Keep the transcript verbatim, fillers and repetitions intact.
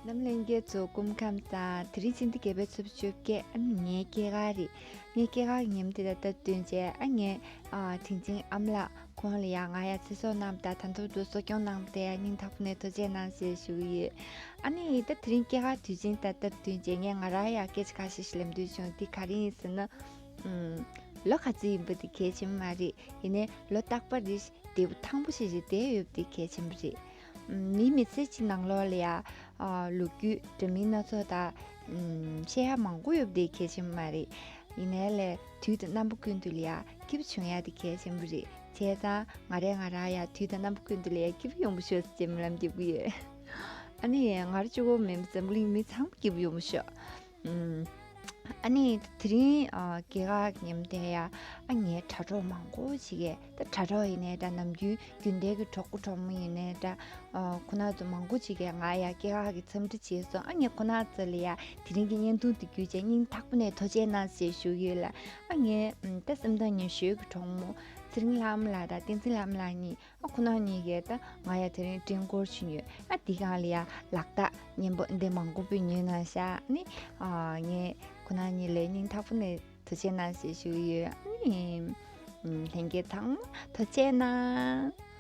རྣམ་ལྷན་རྒྱས་ཚོ་སྐུ་ཁམས་བཟང་། དེ་རིང་ཕྱི་ཟླ་བརྒྱད་པའི་ཚེས་བཅོ་བརྒྱད། ཨ་ནི་ངའི་སྐྱེས་སྐར་རེད། ངའི་སྐྱེས་སྐར་གྱི་ཉིན་མོ་དེ་དང་སྟབས་བསྟུན་བྱས། ཨ་ངས་ཨ་དྲིན་ཆེན་ཨ་མ་ལགས་ཁོང་ལ་ཡང་ང་ཡང་ཚེ་སྲོག་གནང་བ་དང་། ད་དུང་དུ་གསོ་སྐྱོང་གནང་བ་དེ་ཡང་སྙིང་ཐག་པ་ནས་ཐུགས་རྗེ་གནང་ཞེས་ཞུ་གི་ཡོད། ཨ་ནི་ད་དེ་རིང་སྐྱེས་སྐར་དུས་ཆེན་དང་སྟབས་བསྟུན་བྱས་ངས་ང་རང་ཡང་སྐད་ཆ་ཁ་ཤས་ཤིག་ལབ་འདོད་བྱུང་། འདི་ག་རེ་ཡིན་ཟེར་ན། ཨུམ། ལོ་ག་ཚོད་ཡིན་པ་དེ་གལ་ཆེན་པོ་མ་རེད། ཡིན་ནའི་ལོ་རྟག་པར་རེ་བདེ་པོ་ཐང་པོ་ཞིག་རེ་བསྡད་ཡོད་པ་དེ་གལ་ཆེན་པོ་རེད། ཨུམ། མིའི་མི་ཚེ་གཅིག་ནང་ལོགས་ལ་ཡ། ཨ་ལོ་རྒྱུས་འདྲ་མིན་སྣ་ཚོགས་དང་། ཨུམ། བཤད་ཡ་མང་པོ་ཡོད་པ་དེ་གལ་ཆེན་པོ་མ་རེད། ཡིན་ནའི་ལས་དུས་དང་རྣམ་པ་ཀུན་ཏུ་ལ་ཡ་སྐྱིད་པོ་བྱུང་ཡ་དེ་གལ་ཆེན་པོ་རེད། བྱས་ཙང་ང་རས་ང་རང་ཡ་དུས་དང་རྣམ་པ་ཀུན་ཏུ་ལ་ཡ་སྐྱིད་པོ་ཡོང་བ་ཤོག་ཅེས་སྨོན་ལམ་རྒྱབ་ཀྱི་ཡོད། ཨ་ནི་ང་རང་གཅིག་པོ་མིན་པར་འཛམ་གླིང་མི་ཚང་མ་སྐྱིད་པོ་ཡོང་བ་ཤོག་ཨུམ། ཨ་ནི་དེ་རིང་ཨ་སྐྱེས་སྐར་གྱི་ཉིན་མོ་དེ་ཡ། ཨ་ངའི་དྲ་གྲོགས་མང་པོ་ཅིག་གིས། ད་དྲ་གྲོགས་ཡིན་ནའི་འདྲ། ནམ་རྒྱུན་རྒྱུན་ལྡན་གྱི་གྲོགས་པོ་གྲོགས་མོ་ཡིན་ནའི་འདྲ། ཨ་ཁོ་ན་ཚོ་མང་པོ་ཅིག་གིས་ང་ཡ་སྐྱེས་སྐར་གྱི་འཚམས་འདྲི་བྱས་སོང་། ཨ་ངས་ཁོ་ན་ཚོ་ལ་ཡ་དེ་རིང་གི་བརྙན་ཐུང་དེ་བརྒྱུད་བྱས་སྙིང་ཐག་པ་ནས་ཐུགས་རྗེ་གནང་ཞེས་ཞུ་གི་ཡོད་ལ། ཨ་ངའི་ཨུམ། ད་སེམས་ཐག་ཉེ་ཤོས་ཀྱི་གྲོགས་མོ་ཚེ་རིང་ལྷ་མོ་ལགས་དང་བསྟན་འཛིན་ལྷ་མོ་ལགས་གཉིས། ཨ་ཁོ་ན་གཉིས་ཀས་ད་ང་ཡ་དེ་རིང་ཀྲེང་ཀོར་བྱིན་ཡོད། ཨ་འདི་སྒང་ལ་ཡ་ལག་རྟགས་སྙན་པོ་འདི་མང་པོ་སྤུས་ཉོས་གནང་ཤག་ནི། ཨ་ངས་ཁོ་ན་གཉིས་ལ་སྙིང་ཐག་པ་ནས་ཐུགས་རྗེ་གནང་ཞེས་ཞུ་གི་ཡོད། ཨ་ནི་ཨུམ། ལྷན་རྒྱས་ཚང་མ་ཐུགས་རྗེ་གནང་།